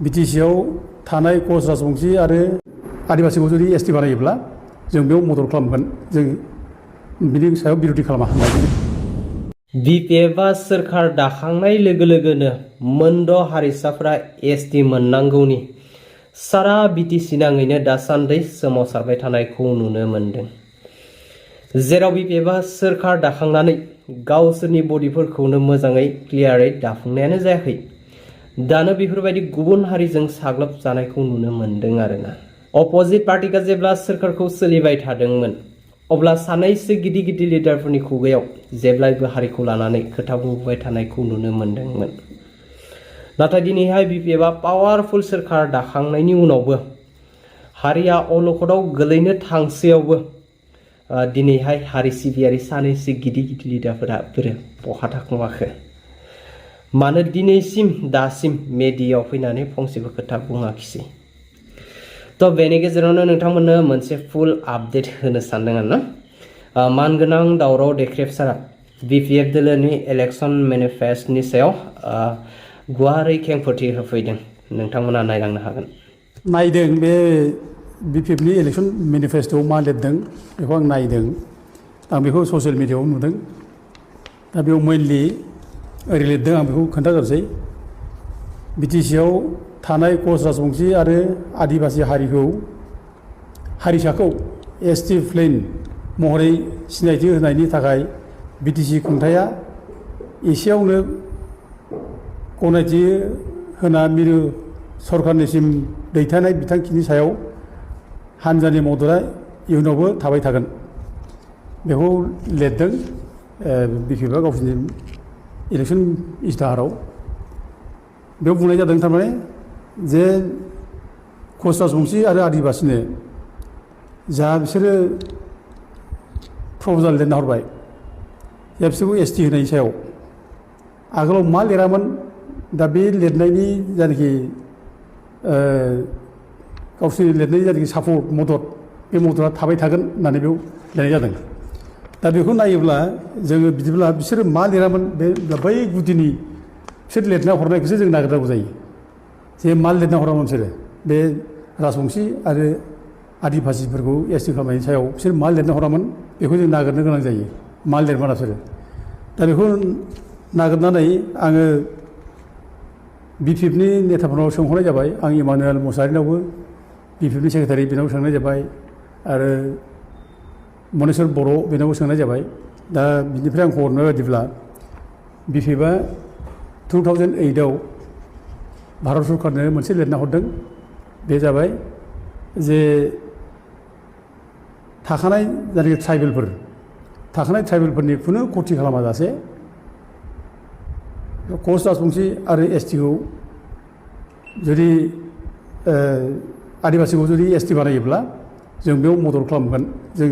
बिटिसिआव थानाय कच राजबंशी आरो आदिबासिखौ जुदि एसटि बानायोब्ला जों बेयाव मदद खालामगोन जों बिनि सायाव बिरोधि खालामा बिपिएफआ सोरखार दाखांनाय लोगो लोगोनो मोनद' हारिसाफोरा एसटि मोननांगौनि सारा बिटिसि नाङैनो दासान्दि सोमावसारबाय थानायखौ नुनो मोनदों। जेराव बिपिएफआ सोरखार दाखांनानै गावसोरनि बडिफोरखौनो मोजाङै क्लियारै दाफुंनायानो जायाखै। दानो बेफोरबायदि गुबुन हारिजों साग्लोबजानायखौ नुनो मोनदों आरोना। अपोजिट पार्टिया जेब्ला सोरखारखौ सोलिबाय थादोंमोन अब्ला सानैसो गिदिर गिदिर लिडारफोरनि खुगायाव जेब्लायबो हारिखौ लानानै खोथा बुंबाय थानायखौ नुनो मोनदोंमोन। नाथाय दिनैहाय बिपिएफआ पावारफुल सोरखार दाखांनायनि उनावबो हारिया अलखदाव गोलैनो थांसैयावबो दिनैहाय हारि सिबियारि सानैसो गिदिर गिदिर लिडारफोरा बहा थाखुमाखो? मानो दिनैसिम दासिम मेडियायाव फैनानै फंसेबो खोथा बुङाखिसै? थ' बेनि गेजेरावनो नोंथांमोननो मोनसे फुल आपडेट होनो सानदों आरोना। मानगोनां दावराव देख्रेब सारा बिपिएफ दोलोनि इलेक्सन मेनिफेस्ट'नि सायाव गुवारै खेंफोरथि होफैदों। नोंथांमोना नायलांनो हागोन। नायदों बे बिपिएफनि इलेक्सन मेनिफेस्ट'आव मा लिरदों बेखौ आं नायदों। आं बेखौ ससियेल मिडियायाव नुदों। दा बेयाव मेनलि ओरै लिरदों आं बेखौ खोन्थाग्रोसै। बिटिसिआव थानाय कच राजबंशी आरो आदिबासि हारिसाखौ एसटि प्लेन महरै सिनायथि होनायनि थाखाय बिटिसि खुंथाया एसेयावनो गनायथि होना मिरु सरकारनिसिम दैथायनाय बिथांखिनि सायाव हानजानि मददआ इयुनावबो थाबाय थागोन बेखौ लिरदों बिपिएफआ गावसोरनि इलेक्सन इस्ताहाराव। बेयाव बुंनाय जादों थारमाने जे कच राजबंशी आरो आदिबासिनो जा बिसोरो प्रप'जाल लिरना हरबाय जे बिसोरखौ एसटि होनायनि सायाव आगोलाव मा लिरामोन। दा बे लिरनायनि जायनाखि गावसोरनि लिरनायनि जायनाखि सापर्ट मदद बे मददआ थाबाय थागोन होननानै बेयाव लिरनाय जादों। दा बेखौ नायोब्ला जोङो बिदिब्ला बिसोरो मा लिरामोन बे बै गुदिनि बिसोर लिरना हरनायखौसो जों नागिरनांगौ जायो। जे मा लिरना हरामोन बिसोरो बे राजबंशी आरो आदिबासिफोरखौ एसटि खालामनायनि सायाव बिसोर मा लिरना हरामोन बेखौ जों नागिरनो गोनां जायो। मा लिरमाना बिसोरो दा बेखौ नागिरनानै आङो बिपिएफनि नेताफोरनाव सोंहरनाय जाबाय। आं इमानुएल मुसाहारिनावबो बिपिएफनि सेक्रेटारि बेनावबो सोंनाय जाबाय आरो मनेस्वर बर' बेनावबो सोंनाय जाबाय। दा बिनिफ्राय आं खबर मोननाय बायदिब्ला बिपिएफआ 2008आव भारत सरकारनो मोनसे लिरना हरदों। बे जाबाय जे थाखानाय जायनाखि ट्राइबेलफोरनि खुनु खथि खालामाजासे कच राजबंशी आरो एसटिखौ जुदि आदिबासिखौ जुदि एसटि बानायोब्ला जों बेयाव मदद खालामगोन जों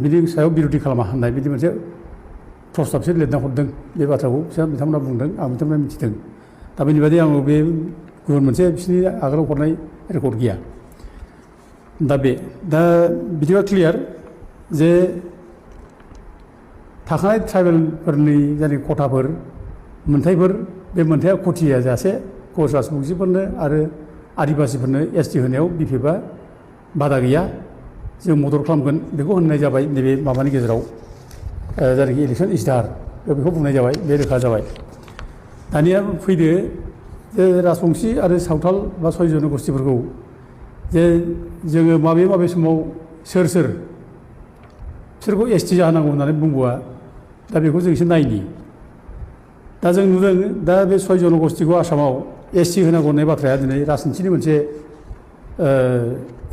बिनि सायाव बिरोधि खालामा होननाय बिदि मोनसे प्रस्ताबसो लिरना हरदों। बे बाथ्राखौ बिथांमोना बुंदों आं बिथांमोना मिथिदों। दा बेनि बादै आङो बे गुबुन मोनसे बिसोरनि आगोलाव हरनाय रेकर्ड गैया। दा बिदिबा क्लियार जे थाखानाय ट्राइबेलफोरनि जायनाखि खथाफोर मोनथायफोर बे मोनथाया खथिया जासे कच राजबंशीफोरनो आरो आदिबासिफोरनो एसटि होनायाव बिपिएफआ बादा गैया जों मदद खालामगोन बेखौ होननाय जाबाय। नैबे माबानि गेजेराव जायनाखि इलेक्सन इस्ताहार बेखौ बुंनाय जाबाय। बे रोखा जाबाय। दानिया फैदो जे राजबंशी आरो सावथाल बा 6 जन'गोष्ठीफोरखौ जे जोङो माबे समाव सोरखौ एसटि जाहोनांगौ होननानै बुंबोआ। दा बेखौ जों एसे नायनि। दा जों नुदों दा बे 6 जन'गोष्ठीखौ आसामाव एसटि होनांगौ होननाय बाथ्राया दिनै राजनितिनि मोनसे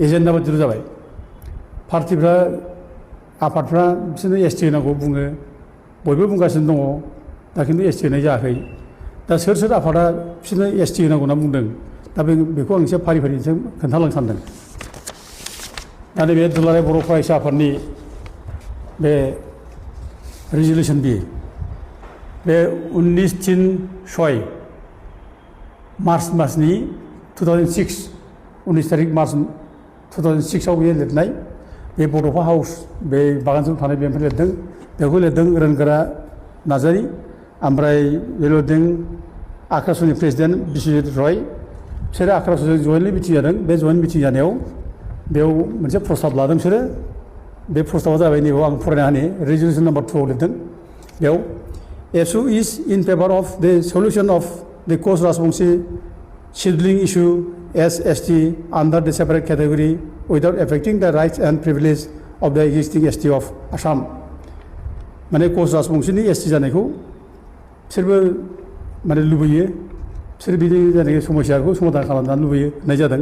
एजेन्डा बायदिल' जाबाय। पार्टिफ्रा आफादफ्रा बिसोरनो एसटि होनांगौ बुङो बयबो बुंगासिनो दङ। दा खिन्थु एसटि होनाय जायाखै। दा सोर आफादा बिसोरनो एसटि होनांगौ होनना बुंदों। दा बेखौ आं एसे फारि खोन्थालांनो सानदों। दा नैबे दुलाराय बर' फरायसा आफादनि बे रिजलिउसन बे 19/6 मार्च मासनि 2006 19 तारिख मार्च 2006आव बे लिरनाय बे बड'फा हाउस बे बागानजों थानाय बेनिफ्राय लिरदों। बेखौ लिरदों रोनगोरा नार्जारी ओमफ्राय बे लिरदों आकाशवाणी प्रेसिडेन्ट बिश्वजित रय बिसोरो आक्रासजों जयेन्टलि मिटिं जादों बे जयेन्ट मिटिं जानायाव बेयाव मोनसे प्रस्ताब लादों बिसोरो बे प्रस्ताबा जाबाय नैबेयाव आं फरायना होनि रेजलिउसन नाम्बार 2 आव लिरदों बेयाव एसु इज इन फेभार अफ द सल्युसन अफ द कच Rajbanshi scheduling issue ST. under the separate category without affecting the rights and privileges of the existing ST of Assam माने कच राजबंशीनि ST जानायखौ बिसोरबो माने लुबैयो बिसोर बिदि जानाय समस्याखौ समाधान खालामनानै लुबैयो होननाय जादों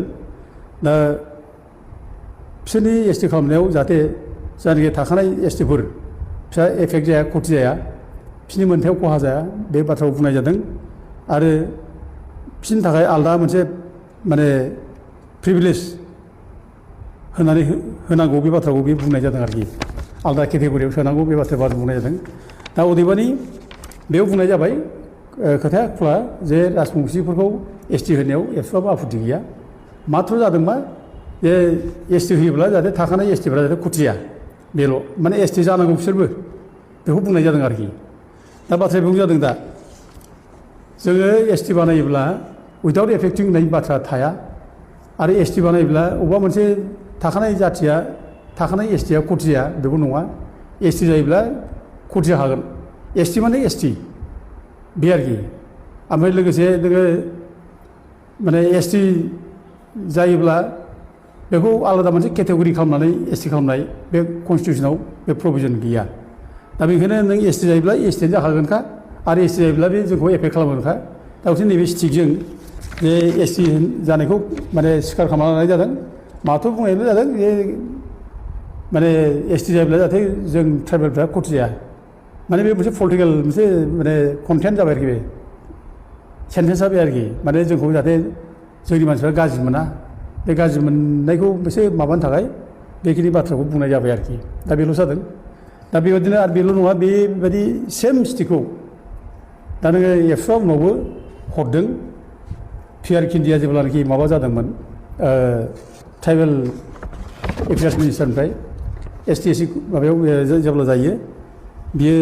दा बिसोरनि ST खालामनायाव जाहाथे जायनाखि थाखानाय STफोर फिसा एफेक्ट जाया खथि जाया बिसोरनि मोनथायाव खहा जाया बे बाथ्राखौ बुंनाय जादों आरो बिसोरनि थाखाय आलादा मोनसे माने प्रिभिलेज होनानै होनांगौ बे बाथ्राखौ बे बुंनाय जादों आरोखि आलादा केटेगरियाव सोनांगौ बे बाथ्राखौ बुंनाय जादों दा अदेबानि बेयाव बुंनाय जाबाय खोथाया खुला जे राजबंशीफोरखौ ST होनायाव एबसुआबो आपत्ति गैया माथ्र जादों मा जे ST होयोब्ला जाहाथे थाखानाय STफोरा जाहाथे खथि जाया बेल' माने ST जानांगौ बिसोरबो बेखौ बुंनाय जादों आरोखि दा बाथ्राया बेयाव जादों दा जोङो ST बानायोब्ला उइदाउट एफेक्टिं होननाय बाथ्रा थाया आरो ST बानायोब्ला अबेबा मोनसे थाखानाय जाथिया थाखानाय STआ खथि जाया बेबो नङा ST जायोब्ला खथि जाखागोन ST माने ST बे आरोखि ओमफ्राय लोगोसे नोङो माने ST जायोब्ला बेखौ आलादा मोनसे केटेगरि खालामनानै ST खालामनाय बे कनस्टिटिउसनाव बे प्रभिजन गैया दा बेनिखायनो नों ST जायोब्ला STआनो जाखागोनखा आरो ST जायोब्ला बे जोंखौ एफेक्ट खालामगोनखा दा बिसोर नैबे स्टिकजों जे ST जानायखौ माने स्वीकार खालामना लानाय जादों माथो बुंनायल' जादों जे माने ST जायोब्ला जाहाथे जों ट्राइबेलफ्रा खथि जाया माने बे मोनसे पलिटिकेल मोनसे माने कन्टेन्ट जाबाय आरोखि बे सेन्टेन्स जाबाय आरोखि माने जोंखौ जाहाथे जोंनि मानसिफ्रा गाज्रि मोना बे गाज्रि मोननायखौ एसे माबानो थाखाय बेखिनि बाथ्राखौ बुंनाय जाबाय आरोखि दा बेल' जादों दा बेबायदिनो आरो बेल' नङा बेबायदि सेम स्टिकखौ दा नोङो एबसुआ उनावबो हरदों पिआर किन्डिया जेब्लानाखि माबा जादोंमोन ट्राइबेल एफेयार्स मिनिस्टारनिफ्राय ST माबायाव जेब्ला जायो बियो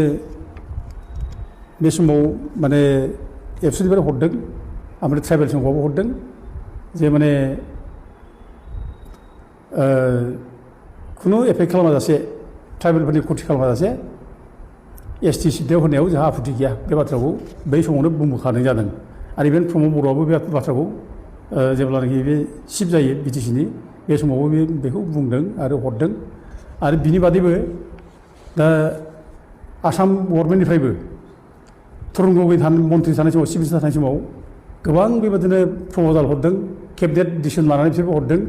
बे समाव माने एबसुनिफ्राय हरदों ओमफ्राय ट्राइबेल संघआवबो हरदों जे माने खुनु एफेक्ट खालामाजासे ट्राइबेलफोरनि खथि खालामाजासे ST सिटआव होनायाव जोंहा आपत्ति गैया बे बाथ्राखौ बै समावनो बुंबोखानाय जादों आरो इभेन प्रमद बर'आबो बे बाथ्राखौ जेब्लानाखि बे सिफ जायो BTCनि बे समावबो बेखौ बुंदों आरो हरदों आरो बिनि बादैबो दा आसाम गभर्नमेन्टनिफ्रायबो तरुन गगৈ मन्थ्रि थानाय समाव चिफ मिनिस्टार थानाय समाव गोबां बेबायदिनो प्रप'जाल हरदों केबिनेट डिसिसन लानानै बिसोरबो हरदों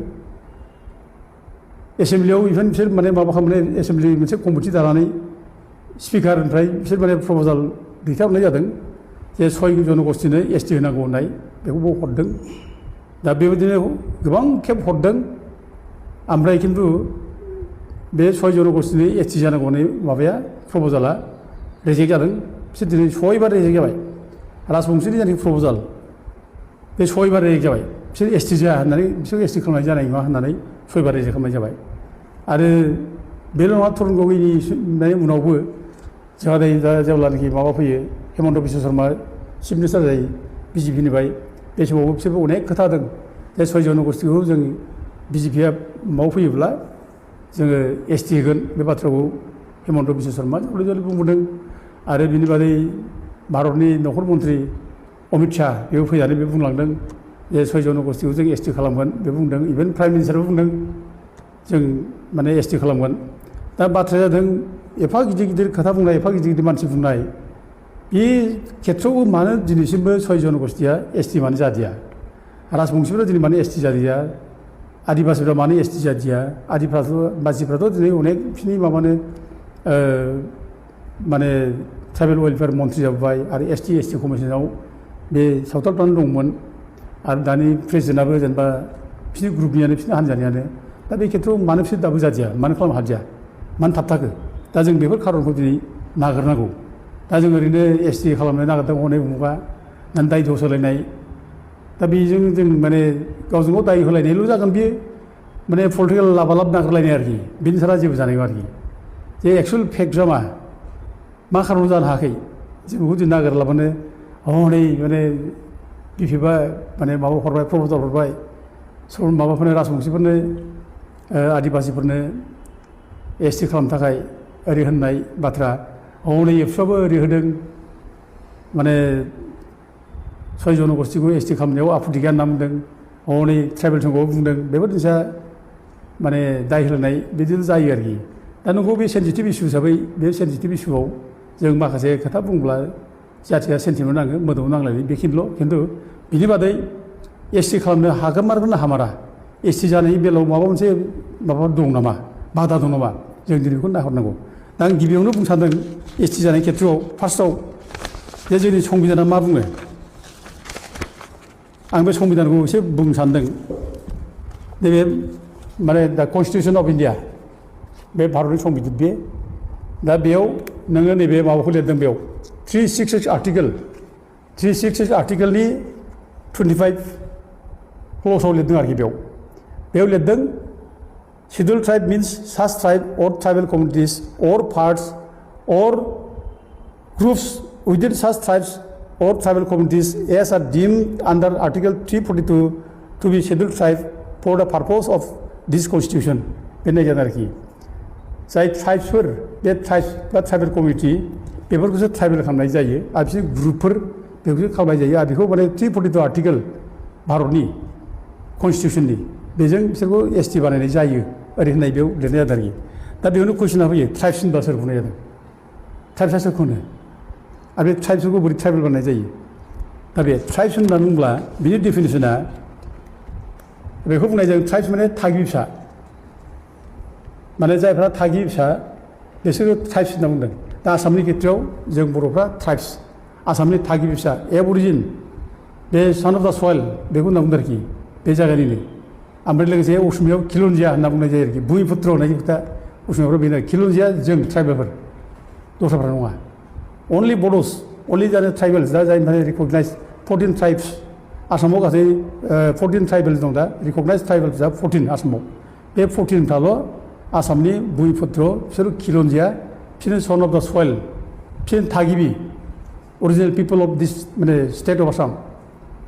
एसेम्ब्लियाव इभेन बिसोर माने माबा खालामनानै एसेम्ब्लि मोनसे कमिटि दानानै स्पिकारनिफ्राय बिसोर माने प्रप'जाल दैथायहरनाय जादों जे 6 जनगोष्ठीनो ST होनांगौ होननाय बेखौबो हरदों दा बेबायदिनो गोबां खेब हरदों ओमफ्राय खिन्थु बे 6 जनगोष्ठीनो ST जानांगौ होननाय माबाया प्रप'जाला रिजेक्ट जादों बिसोर दिनै 6 बार रिजेक्ट जाबाय राजबंशीनि जानाय प्रप'जाल बे 6 बार रिजेक्ट जाबाय बिसोर ST जाया होननानै बिसोर ST खालामनाय जानाय नङा होननानै 6 बार रिजेक्ट खालामनाय जाबाय आरो बेल' नङा तरुन गगैनि उनावबो जोंहा दा जेब्लानाखि माबा फैयो हेमन्त बिश्व शर्मा चिफ मिनिस्टार जायो BJPनिफ्राय बे समावबो बिसोरबो अनेक खोथा होदों जे 6 जनगोष्ठीखौ जों BJPआ माव फैयोब्ला जोङो ST होगोन बे बाथ्राखौ हेमन्त बिश्व शर्मा जलि बुंबोदों आरो बिनि बादै भारतनि नखर मन्थ्रि अमित शाह बेबो फैनानै बे बुंलांदों जे 6 जनगोष्ठीखौ जों ST खालामगोन बे बुंदों इभेन प्राइम मिनिस्टारबो बुंदों जों माने ST खालामगोन दा बाथ्राया जादों एफा गिदिर गिदिर खोथा बुंनाय एफा गिदिर गिदिर मानसि बुंनाय बे खेथ्रआवबो मानो दिनैसिमबो 6 जनगोष्ठीया ST मानो जादिया राजबंशीफोरा दिनै मानो ST जादिया आदिबासिफ्रा मानो ST जादिया आदिबासिफ्राथ' दिनै अनेक बिसिनि माबानो माने ट्राइबेल वेलफेयार मन्थ्रि जाबाय आरो ST कमिसनाव बे सावथालफ्रानो दंमोन आरो दानि प्रेसिडेन्टआबो जेनेबा बिसिनि ग्रुपनियानो बिसिनि हान्जानियानो दा बे खेथ्रआव मानो बिसोर दाबो जादिया मानो खालामनो हादिया मानो थाबथाखो दा जों बेफोर खारनखौ दिनै नागिरनांगौ दा जों ओरैनो ST खालामनो नागिरदों हनै उमुगा होननानै दाय दस होलायनाय दा बेजों जों माने गावजों गाव दाय होलायनायल' जागोन बेयो माने पलिटिकेल लाबालाब नागिरलायनाय आरोखि बेनि सारा जेबो जानाय नङा आरोखि जे एक्सुवेल फेक्टआ मा खारनाव जानो हायाखै जों बेखौ जों नागिरलाबानो हनै माने बिपिएफआ माने माबा हरबाय प्रप'जाल हरबाय माबाफोरनो राजबंसिफोरनो आदिबासिफोरनो एसटि खालामनो थाखाय ओरै होननाय बाथ्रा हनै एबसुआबो ओरै होदों माने 6 जनगोष्ठीखौ एसटि खालामनायाव आफुथि गैया होनना बुंदों हनै ट्राइबेल संघआव बुंदों बेफोर जिनिसा माने दाय होलायनाय बिदिनो जायो आरोखि दा नंगौ बे सेन्सिटिभ इस्यु हिसाबै बे सेन्सिटिभ इस्युआव जों माखासे खोथा बुंब्ला जाथिया सेन्टिमेन्ट नाङो मोदोमाव नांलायनाय बेखिनिल' खिन्थु बिनि बादै एसटि खालामनो हागोन ना हामारा एसटि जानायनि बेलायाव माबा मोनसे माबा दं नामा बादा दं नामा जों दिनै बेखौ नायहरनांगौ दा आं गिबियावनो बुंनो सानदों एसटि जानाय खेथ्रआव फार्स्टआव जे जोंनि संबिधाना मा बुङो आं बे संबिधानखौ एसे बुंनो सानदों नैबे माने दा कनस्टिटिउसन अफ इन्डिया बे भारतनि संबिधान बे दा बेयाव नोङो नैबे माबाखौ लिरदों बेयाव 366 आर्टिकेल 366 आर्टिकेलनि 25 क्ल'साव लिरदों आरोखि बेयाव लिरदों scheduled tribe means such tribe or tribal communities or parts or groups within such tribes or tribal communities as are deemed under Article 342 to be scheduled tribe for the purpose of this constitution बेनो जादों आरोखि जाय ट्राइब्सफोर बे tribes बा tribal community बेफोरखौसो tribal खालामनाय जायो आरो बिसोर ग्रुपफोर बेखौसो खालामनाय जायो आरो बेखौ माने 342 आर्टिकेल भारतनि कनस्टिटिउसननि बेजों बिसोरखौ एसटि बानायनाय जायो ओरै होननाय बेयाव लिरनाय जादों आरोखि दा बेयावनो कुइसना फैयो ट्राइब्स होनबा सोरखौ बुंनाय जादों ट्राइब्सआ सोरखौ होनो आरो बे ट्राइब्सफोरखौ बोरै ट्राइबेल बानायनाय जायो दा बे ट्राइब्स होननानै बुंब्ला बिनि डेफिनेसना बेखौ बुंनाय जादों ट्राइब्स माने थागिबि फिसा माने जायफ्रा थागिबि फिसा बिसोरो ट्राइब्स होनना बुंदों दा आसामनि खेथ्रआव जों बर'फ्रा ट्राइब्स आसामनि थागिबि फिसा एबरिजिन बे सान अफ दा सयल बेखौ होनना बुंदों आरोखि बे जायगानिनो ओमफ्राय लोगोसे असमियाव खिलन्जिया होनना बुंनाय जायो आरोखि भुमिपुत्र होननाय खोथा असमियाफ्रा बेनो खिलन्जिया जों ट्राइबेलफोर दस्राफ्रा नङा अनलि बड'स अनलि जानो ट्राइबेल्स दा जायनिफ्राय रिकगनाइज 14 ट्राइब्स आसामाव गासै 14 ट्राइबेल्स दं दा रिकगनाइज ट्राइबेल्स दा 14 आसामाव बे 14फ्राल' आसामनि भुमिपुत्र बिसोर खिलन्जिया बिसोरनो सन अफ दा सयल बिसोर थागिबि अरिजिनेल पिपल अफ दिस माने स्टेट अफ आसाम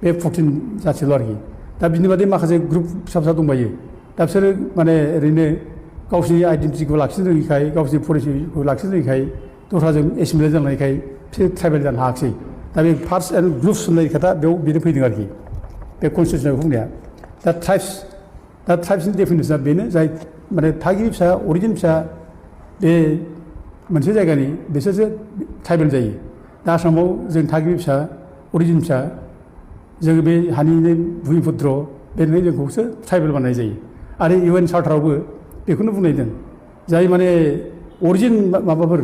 बे 14 जाथिल' आरोखि दा बिनि बादै माखासे ग्रुप फिसा फिसा दंबायो दा बिसोरो माने ओरैनो गावसिनि आइडेन्टिटिखौ लाखिनो रोङिखाय गावसिनि पलिसिखौ लाखिनो रोङिखाय दस्राजों एसिमिलेट जानायखाय बिसोर ट्राइबेल जानो हायाखिसै दा बे फार्स्ट एन्ड ग्रुप्स होननाय खोथा बेयाव बेनो फैदों आरोखि बे कनस्टिटिउसनाव बुंनाया दा ट्राइब्सनि डेफिनेसना बेनो जाय माने थागिबि फिसा अरिजिन फिसा बे मोनसे जायगानि बिसोरसो ट्राइबेल जायो दा आसामाव जों थागिबि फिसा अरिजिन फिसा जोङो बे हानिनो भुमिपुत्र बेनिफ्राय जोंखौसो ट्राइबेल बानायनाय जायो आरो UN चार्टारावबो बेखौनो बुंनाय दं जाय माने अरिजिन माबाफोर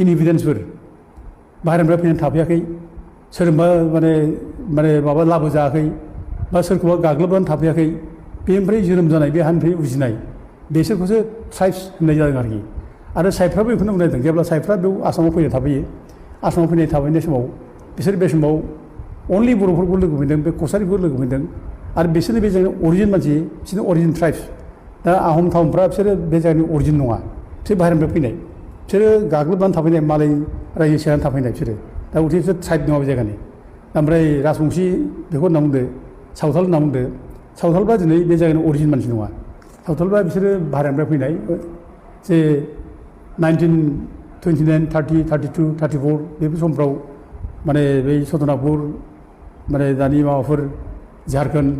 इनहेबिटेन्सफोर बाहेरानिफ्राय फैनानै थाफैयाखै सोरबा माने माबा लाबोजायाखै बा सोरखौबा गाग्लोबनानै थाफैयाखै बेनिफ्राय जोनोम जानाय बे हानिफ्राय उजिनाय बेसोरखौसो ट्राइब्स होननाय जादों आरोखि आरो साइफ्राबो बेखौनो बुंनाय दं जेब्ला साइफ्रा बेयाव आसामाव फैनाय थाफैयो आसामाव फैनाय थाफैनाय समाव बिसोर बे समाव अनलि बर'फोरखौ लोगो मोनदों बे कसारिफोरखौ लोगो मोनदों आरो बिसोरनो बे जायगानि अरिजिन मानसि बिसोरनि अरिजिन ट्राइब्स दा आहम टाउनफ्रा बिसोरो बे जायगानि अरिजिन नङा बिसोर बाहेरनिफ्राय फैनाय बिसोरो गाग्लोबनानै थाफैनाय मालाय रायजो सेनानै थाफैनाय बिसोरो दा उथे बिसोर ट्राइब नङा बे जायगानि ओमफ्राय राजबंसि बेखौ होनना बुंदो सावथाल होनना बुंदो सावथालफ्रा दिनै बे जायगानि अरिजिन मानसि नङा सावथालफ्रा बिसोरो बाहेरनिफ्राय फैनाय जे 1929, 30, 32, 34 बेफोर समफ्राव माने बै सदनापुर माने दानि माबाफोर झारखन्ड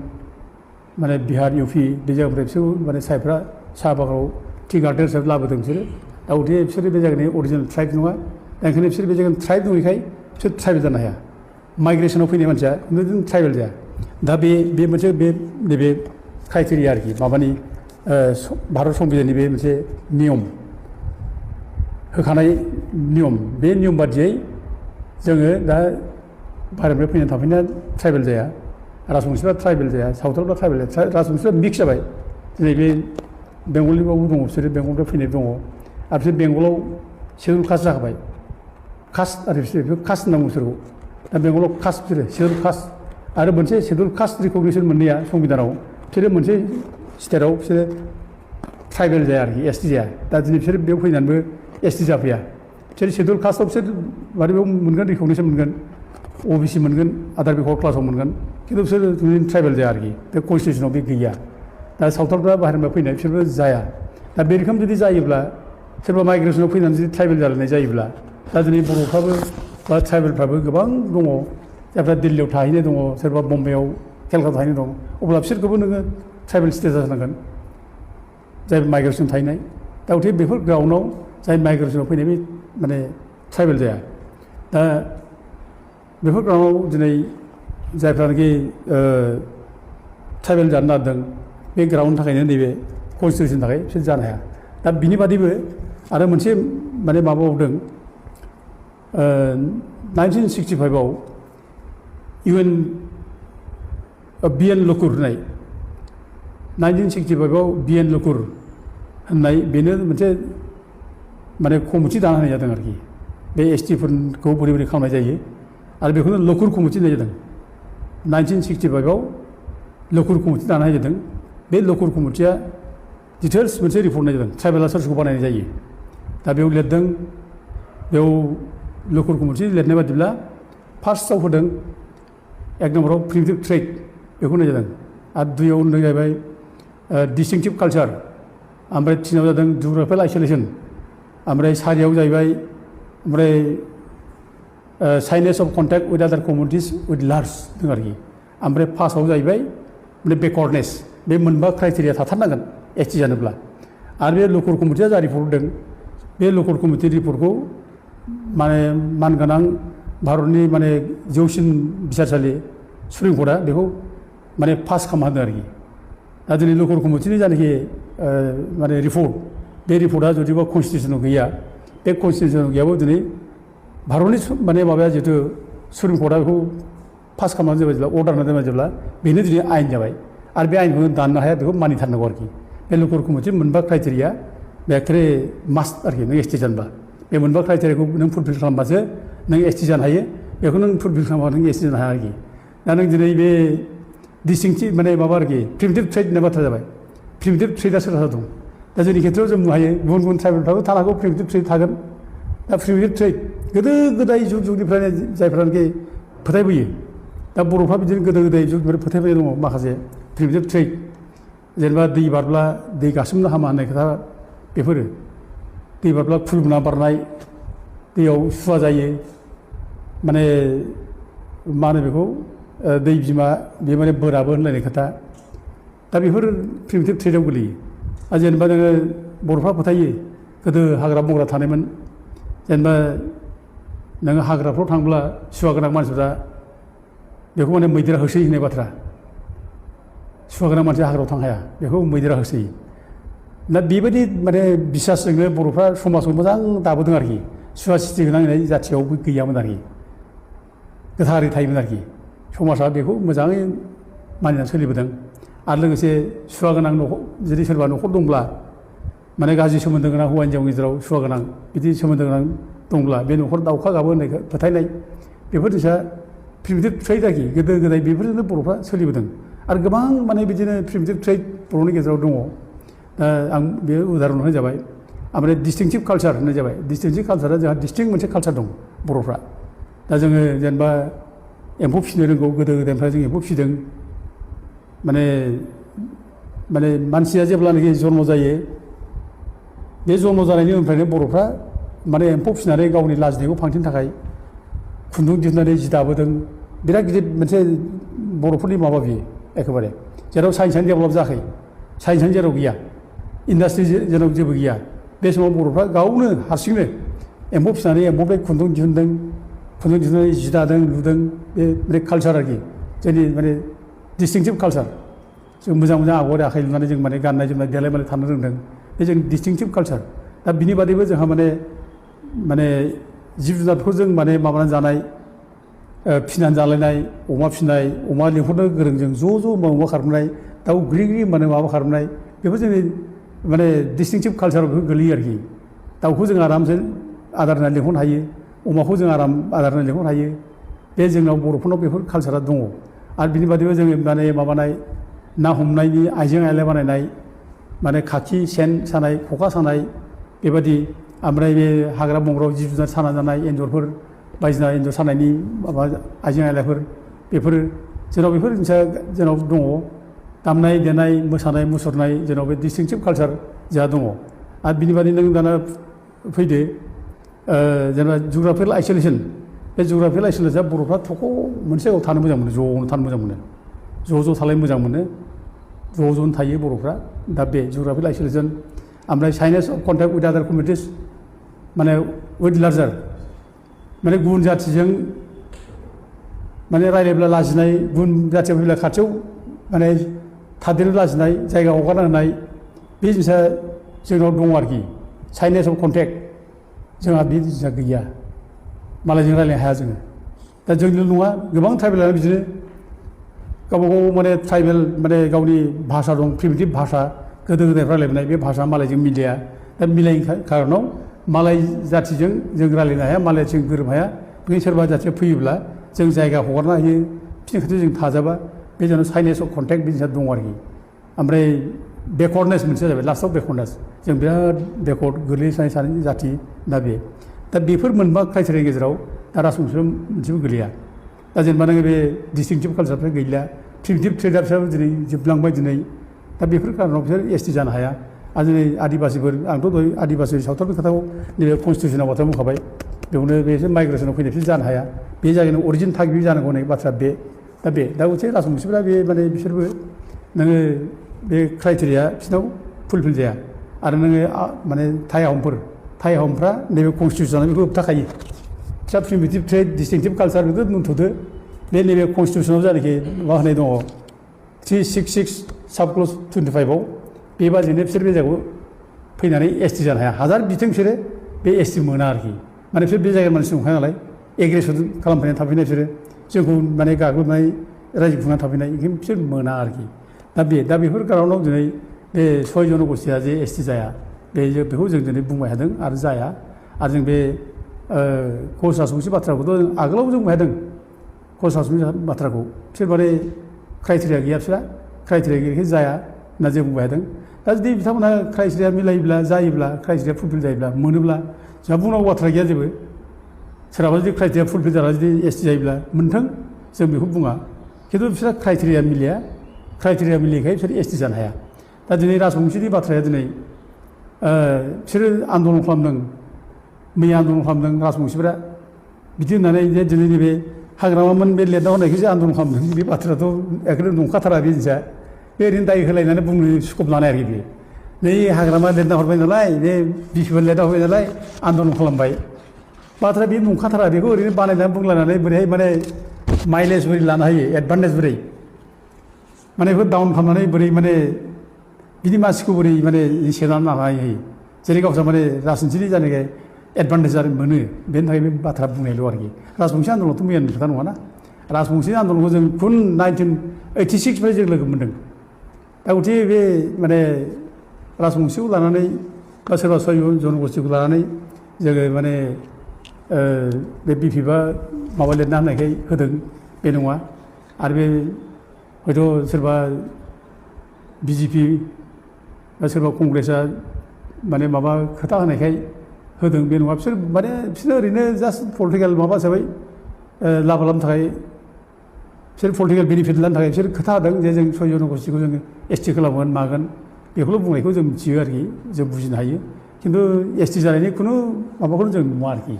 माने बिहार इउपि बे जायगानिफ्राय बिसोर माने साइफ्रा साहा बागानाव टि गार्डेन हिसाबै लाबोदों बिसोरो दा उथे बिसोरो बे जायगानि अरिजिनेल ट्राइब नङा दा ओंखायनो बिसोर बे जायगानि ट्राइब नङैखाय बिसोर ट्राइबेल जानो हाया माइग्रेसनाव फैनाय मानसिया बिदिनो ट्राइबेल जाया दा बे मोनसे बे नैबे क्राइटेरिया आरोखि माबानि भारत संबिधाननि बे मोनसे नियम होखानाय नियम बे नियम बादियै जोङो दा बाहेरनिफ्राय फैनानै थाफैनाया ट्राइबेल जाया राजबंसिफ्रा ट्राइबेल जाया सावथालफ्रा ट्राइबेल जाया राजबंसिफ्रा मिक्स जाबाय दिनै बे बेंगलनिबाबो दङ बिसोरो बेंगलनिफ्राय फैनाय दङ आरो बिसोर बेंगलाव शेड्युल कास्ट जाखाबाय कास्ट आरो बिसोर कास्ट होननांगौ बिसोरखौ दा बेंगलाव कास्ट बिसोरो शेड्युल कास्ट आरो मोनसे शेड्युल कास्ट रिकगनिसन मोननाया संबिधानाव बिसोरो मोनसे स्टेटआव बिसोरो ट्राइबेल जाया आरोखि एसटि जाया दा दिनै बिसोर बेयाव फैनानैबो एसटि जाफैया बिसोर शेड्युल कास्टआव बिसोर माने बेयाव मोनगोन रिकगनिसन मोनगोन अबिसि मोनगोन आदार बेकवार्ड क्लासाव मोनगोन खिन्थु बिसोर जोंनि ट्राइबेल जाया आरोखि बे कनस्टिटिउसनाव बे गैया दा सावथालफ्रा बाहेरनिफ्राय फैनाय बिसोरबो जाया दा बे रोखोम जुदि जायोब्ला सोरबा माइग्रेसनाव फैनानै जुदि ट्राइबेल जालायनाय जायोब्ला दा दिनै बर'फ्राबो बा ट्राइबेलफ्राबो गोबां दङ जायफ्रा दिल्लीयाव थाहैनाय दङ सोरबा बम्बाइआव केलकाता थाहैनाय दं अब्ला बिसोरखौबो नोङो ट्राइबेल स्टेटास होनांगोन जाय माइग्रेसन थाहैनाय दा गथिखे बेफोर ग्राउन्डआव जाय माइग्रेसनाव फैनाय बे माने ट्राइबेल जाया दा बेफोर ग्राउन्डआव दिनै जायफ्रानोखि ट्राइबेल जानो नागिरदों बे ग्राउन्डनि थाखायनो नैबे कनस्टिटिउसननि थाखाय बिसोर जानो हाया दा बिनि बादैबो आरो मोनसे माने माबाबावदों 1965आव UN BN लकुर होननाय 1965आव BN लकुर होननाय बेनो मोनसे माने कमिटि दाना होनाय जादों आरोखि बे STफोरखौ बोरै बोरै खालामनाय जायो आरो बेखौनो लकुर कमिटि होननाय जादों 1965आव लकुर कमिटि दाना होनाय जादों बे लकुर कमिटिया डिटेल्स मोनसे रिपर्ट होनाय जादों ट्राइबेला सोर सोरखौ बानायनाय जायो दा बेयाव लिरदों बेयाव लकुर कमिटि लिरनाय बादिब्ला फार्स्टआव होदों एक नम्बराव प्रिमिटिभ ट्रेड बेखौ होनाय जादों आरो दुइयाव होनदों जाहैबाय डिस्टिंक्टिभ कालचार ओमफ्राय थिनाव जादों जिअग्राफिकेल आइसोलेसन ओमफ्राय सारियाव जाहैबाय ओमफ्राय साइनेस अफ कन्टेक्ट उइथ आदार कमिउनिटिस उइथ लार्ज दं आरोखि ओमफ्राय फार्स्टआव जाहैबाय माने बेकवार्डनेस बे मोनबा क्राइटेरिया थाथारनांगोन ST जानोब्ला आरो बे लकुर कमिटिया जा रिपर्ट होदों बे लकुर कमिटि रिपर्टखौ माने मानगोनां भारतनि माने जौसिन बिसारसालि सुप्रिम कर्टआ बेखौ माने पास खालामना होदों आरोखि दा दिनै लकुर कमिटिनि जानाखि माने रिपर्ट बे रिपर्टआ जुदिबा कनस्टिटिउसनाव गैया बे कनस्टिटिउसनाव गैयाबो दिनै भारतनि माने माबाया जिहेतु सुप्रिम कर्टआ बेखौ पास खालामनानै दोनबाय जेब्ला अर्डार होनानै दोनबाय जेब्ला बेनो दिनै आयेन जाबाय आरो बे आयेनखौ दाननो हाया बेखौ मानिथारनांगौ आरोखि बे लकुर कमिटि मोनबा क्राइटेरिया बे एक्चुवेलि मास्ट आरोखि नों ST जानोबा बे मोनबा क्राइटेरियाखौ नों फुलफिल खालामबासो नों ST जानो हायो बेखौ नों फुलफिल खालामबा नों ST जानो हाया आरोखि दा नों दिनै बे डिस्टिंक्टिभ माने माबा आरोखि प्रिमिटिभ ट्रेड होननाय बाथ्रा जाबाय प्रिमिटिभ ट्रेडआ सोरहा दं दा जोंनि खेथ्रआव जों बुंनो हायो गुबुन गुबुन ट्राइबेलफ्राबो थानो हागौ प्रिमिटिभ ट्रेड थागोन दा प्रिमिटिभ ट्रेड गोदो गोदाय जुग जुगनिफ्रायनो जायफ्रानोखि फोथायबोयो दा बर'फ्रा बिदिनो गोदो गोदाय जुगनिफ्राय फोथायबोनाय दङ माखासे प्रिमिटिभ ट्रेड जेनेबा दै बारब्ला दै गासोमनो हामा होननाय खोथा बेफोरो दै बारब्ला खुलुमना बारनाय दैयाव सुवा जायो माने मा होनो बेखौ दै बिमा बे माने बोराबो होनलायनाय खोथा दा बेफोर प्रिमिटिभ ट्रेडआव गोलैयो आरो जेनेबा नोङो बर'फ्रा फोथायो गोदो हाग्रा बंग्रा थानायमोन जेनेबा नोङो हाग्राफ्राव थांब्ला सुवा गोनां मानसिफ्रा बेखौ माने मैदेरा होसोयो होननाय बाथ्रा सुवा गोनां मानसिया हाग्रायाव थांनो हाया बेखौ मैदेरा होसोयो दा बेबायदि माने बिसासजोंनो बर'फ्रा समाजखौ मोजां दाबोदों आरोखि सुवा सिथि होनांनाय जाथियावबो गैयामोन आरोखि गोथारै थायोमोन आरोखि समाजा बेखौ मोजाङै मानिनानै सोलिबोदों आरो लोगोसे सुवा गोनां न'खर जुदि सोरबा न'खर दंब्ला माने गाज्रि सोमोन्दो गोनां हौवा हिन्जाव गेजेराव सुवा गोनां बिदि सोमोन्दो गोनां दंब्ला बे न'खर दाउखा गाबो होननाय फोथायनाय बेफोर जोंहा प्रिमिटिभ ट्रेड आरोखि गोदो गोदाय बेफोरजोंनो बर'फ्रा सोलिबोदों आरो गोबां माने बिदिनो प्रिमिटिभ ट्रेड बर'नि गेजेराव दङ आं बे उदाहरन होनाय जाबाय ओमफ्राय डिस्टिंक्टिभ कालचार होननाय जाबाय डिस्टिंक्टिभ कालचारा जोंहा डिस्टिंक्ट मोनसे कालचार दं बर'फ्रा दा जोङो जेनेबा एम्फौ फिसिनो रोंगौ गोदो गोदायनिफ्राय जों एम्फौ फिसिदों माने मानसिया जेब्लानाखि जन्म जायो बे जन्म जानायनि उननिफ्रायनो बर'फ्रा माने एम्फौ फिसिनानै गावनि लाजिनायखौ फांथेनो थाखाय खुन्दुं दिहुननानै जि दाबोदों बिराद गिदिर मोनसे बर'फोरनि माबा बियो एखेबारे जेराव साइन्सआनो डेभेलप जायाखै साइन्सआनो जेराव गैया इन्डास्ट्रि जेराव जेबो गैया बे समाव बर'फ्रा गावनो हारसिंनो एम्फौ फिसिनानै एम्फौनिफ्राय खुन्दुं दिहुनदों खुन्दुं दिहुननानै जि दादों लुदों बे कालचार आरोखि जोंनि माने डिस्टिंक्टिभ कालचार जों मोजां मोजां आगर आखाइ लुनानै जों माने गाननाय जोमनाय देलाय मालाय थानो रोंदों बे जों डिस्टिंक्टिभ कालचार दा बिनि बादैबो जोंहा माने जिब जुनारखौ जों माने माबानानै जानाय फिनानै जालायनाय अमा फिनाय अमा लिंहरनो गोरों जों ज' अमा खारबोनाय दाउ ग्रि ग्रि माने माबा खारबोनाय बेफोर जोंनि माने डिस्टिंक्टिभ कालचाराव बेफोर गोलैयो आरोखि दाउखौ जों आरामसे आदार होनानै लिंहरनो हायो अमाखौ जों आदार होनानै लिंहरनो हायो बे जोंनाव बर'फोरनाव बेफोर कालचारा दङ आरो बिनि बादैबो जोङो माने माबानाय ना हमनायनि आइजें आइला बानायनाय माने खाखि सेन सानाय खखा सानाय बेबायदि ओमफ्राय बे हाग्रा बंग्रायाव जिब जुनार साना जानाय एन्जरफोर बायदिसिना एन्जर सानायनि माबा आइजें आइलाफोर बेफोरो जोंनाव बेफोर जिनिसा जोंनाव दङ दामनाय देनाय मोसानाय मुसुरनाय जोंनाव बे डिस्टिंक्टिभ कालचार जोंहा दङ आरो बिनि बादै नों दाना फैदो जेनेबा जिअग्राफिकेल आइसोलेसन बे जिअग्राफिकेल आइसोलेसना बर'फ्रा थख' मोनसे जायगायाव थानो मोजां मोनो ज'नो थानो मोजां मोनो ज' थालायनो मोजां मोनो ज'नो थायो बर'फ्रा दा बे जिअग्राफिकेल आइसोलेसन ओमफ्राय साइनेस अफ कन्टेक्ट उइथ आदार कमिउनिटिस माने उइथ लार्जार माने गुबुन जाथिजों माने रायज्लायब्ला लाजिनाय गुबुन जाथियाव फैब्ला खाथियाव माने थादेरनो लाजिनाय जायगा हगारना होनाय बे जिनिसा जोंनाव दङ आरोखि साइनेस अफ कन्टेक्ट जोंहा बे जिनिसा गैया मालायजों रायज्लायनो हाया जोङो दा जोंनिल' नङा गोबां ट्राइबेलानो बिदिनो गावबा गाव माने ट्राइबेल माने गावनि भाषा दं प्रिमिटिभ भाषा गोदो गोदाय रायज्लायबोनाय बे भाषा मालायजों मिलाया दा मिलायैनि खारनाव मालाय जाथिजों जों रायज्लायनो हाया मालायजों गोरोबनो हाया बेखायनो सोरबा जाथिया फैयोब्ला जों जायगा हगारना होयो बिनि खाथियाव जों थाजाबा बे जोंनाव साइनेस अफ कन्टेक्ट बे जिनिसा दङ आरोखि ओमफ्राय बेकवार्डनेस मोनसे जाबाय लास्टआव बेकवार्डनेस जों बिराद बेकवार्ड गोग्लैसोनाय सानै जाथि दा बेफोर मोनबा क्राइटेरियानि गेजेराव दा राजबंशियाव मोनसेबो गोलैया दा जेनेबा नोङो बे डिस्टिंक्टिभ कालचारफ्रा गैला प्रिमिटिभ ट्रेडार्सआबो दिनै जोबलांबाय दिनै दा बेफोर कारनाव बिसोर एसटि जानो हाया आरो दिनै आदिबासिफोर आंथ' दहाय आदिबासि सावथालनि खोथाखौ नैबे कनस्टिटिउसनाव बाथ्रा बुंखाबाय बेयावनो बिसोर माइग्रेसनाव फैनाय बिसोर जानो हाया बे जायगानि अरिजिन थागिबि जानांगौ होननाय बाथ्रा दा मोनसे राजबंशिफोरा बे माने बिसोरबो नोङो बे क्राइटेरिया बिसोरनाव फुलफिल जाया आरो नोङो माने थाइ आहमफ्रा नैबे कनस्टिटिउसनाव बेखौ होबथाखायो फिसा प्रिमिटिभ ट्रेड डिस्टिंक्टिभ कालचार बेखौ दोनथ'दो बे नैबे कनस्टिटिउसनाव जानाखि मा होनाय दङ 366 साब क्लज 25आव बेबादिनो बिसोर बे जायगायाव फैनानै एसटि जानो हाया हाजार बिथों बिसोरो बे एसटि मोना आरोखि माने बिसोर बे जायगानि मानसि नंखाया नालाय एग्रेसन खालामफैनानै थाफैनाय बिसोरो जोंखौ माने गाग्लोबनाय रायजो खुंनानै थाफैनाय ओंखायनो बिसोर मोना आरोखि दा बेफोर कारनाव दिनै बे 6 जनगोष्ठिया जे एसटि जाया बेखौ जों दिनै बुंबाय थादों आरो जाया आरो जों बे कच राजबंशि बाथ्राखौथ' आगोलाव जों बुंबाय थादों कच राजबंशि बाथ्राखौ बिसोर माने क्राइटेरिया गैया बिसोरा क्राइटेरिया गैयैखाय जाया होनना जों बुंबाय थादों दा जुदि बिथांमोनहा क्राइटेरिया मिलायोब्ला जायोब्ला क्राइटेरिया फुलफिल जायोब्ला मोनोब्ला जोंहा बुंनांगौ बाथ्रा गैया जेबो सोरहाबा जुदि क्राइटेरिया फुलफिल जाना जुदि एसटि जायोब्ला मोनथों जों बेखौ बुङा खिन्थु बिसोरा क्राइटेरिया मिलियैखाय बिसोर एसटि जानो हाया दा दिनै राजबंशिनि बाथ्राया दिनै बिसोरो आन्दलन खालामदों मैया आन्दलन खालामदों राजबंशिफोरा बिदि होननानै जे दिनै नैबे हाग्रामामोन बे लिरना हरनायखौसो आन्दलन खालामदों बे बाथ्राथ' एकदम नंखाथारा बे जिनिसा बे ओरैनो दाय होलायनानै बुंनो स्कप लानाय आरोखि बे नै हाग्रामा लिरना हरबाय नालाय बे बिपिएल लिरना हरबाय नालाय आन्दलन खालामबाय बाथ्रा बे नंखाथारा बेखौ ओरैनो बानायनानै बुंलायनानै बोरैहाय माने माइलेज बोरै लानो हायो एडभान्टेज बोरै माने बेखौ डाउन खालामनानै बोरै माने बिदि मानसिखौ बोरै माने सेनानै लानो हायो जेरै गावस्रा माने राजनिथिनि जानाय एडभान्टेज मोनो बेनि थाखाय बे बाथ्रा बुंनायल' आरोखि राजबंशि आन्दलनाथ' मैयानि खोथा नङाना राजबंशि आन्दलनखौ जों खुन 1986 जों लोगो मोन्दों दा गथे बे माने राजबंशिखौ लानानै बा सोरबा 6 जनगोष्ठिखौ लानानै जोङो माने बे बिपिएफआ माबा लिरना होनायखाय होदों बे नङा आरो बे हयथ' सोरबा बिजेपि बा सोरबा कंग्रेसआ माने माबा खोथा होनायखाय होदों बे नङा बिसोरनो ओरैनो जास्ट पलिटिकेल माबा हिसाबै लाब खालामनो थाखाय बिसोर पलिटिकेल बेनिफिट लानो थाखाय बिसोर खोथा होदों जे जों 6 जनगोष्ठिखौ जोङो एसटि खालामगोन मागोन बेखौल' बुंनायखौ जों मिथियो आरोखि जों बुजिनो हायो खिन्थु एसटि जानायनि खुनु माबाखौनो जों नुवा आरोखि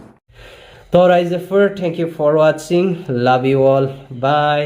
तो रायजोफोर thank you for watching love you all bye